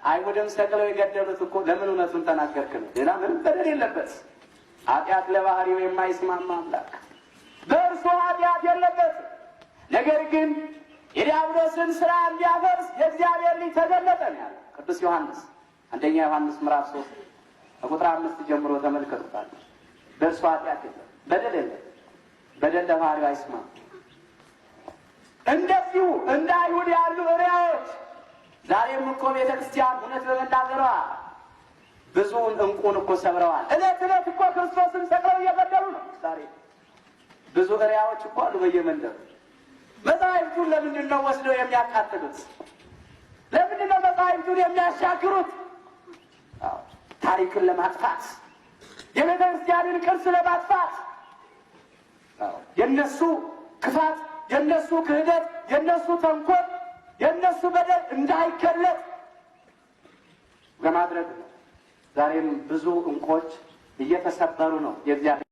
አይሁድም ሰቅለው የገደሉት እኮ ለምን እውነቱን ተናገርክ ነው። ሌላ ምንም በደል የለበት። ኃጢአት ለባህሪው የማይስማማ አምላክ በእርሱ ኃጢአት የለበት። ነገር ግን የዲያብሎስን ስራ እንዲያፈርስ የእግዚአብሔር ልጅ ተገለጠ ነው ያለው ቅዱስ ዮሐንስ። አንደኛ ዮሐንስ ምዕራፍ 3 ከቁጥር 5 ጀምሮ ተመልከቱታል። በእርሱ ኃጢአት የለም፣ በደል የለም። በደል ለባህሪው አይስማማም። እንደዚሁ እንደ አይሁድ ያሉ እሪያዎች ዛሬም እኮ ቤተ ክርስቲያን እውነት በመናገሯ ብዙውን እንቁን እኮ ሰብረዋል። እለት እለት እኮ ክርስቶስን ሰቅለው እየገደሉ ነው። ዛሬ ብዙ እሪያዎች እኮ አሉ በየመንደሩ። መጻሕፍቱን ለምንድን ነው ወስደው የሚያቃጥሉት? ለምንድን ነው መጻሕፍቱን የሚያሻግሩት? ታሪክን ለማጥፋት፣ የቤተ ክርስቲያንን ቅርስ ለማጥፋት። የነሱ ክፋት፣ የነሱ ክህደት፣ የነሱ ተንኮል፣ የነሱ በደል እንዳይገለጥ ለማድረግ ነው። ዛሬም ብዙ እንቆች እየተሰበሩ ነው። የእግዚአብሔር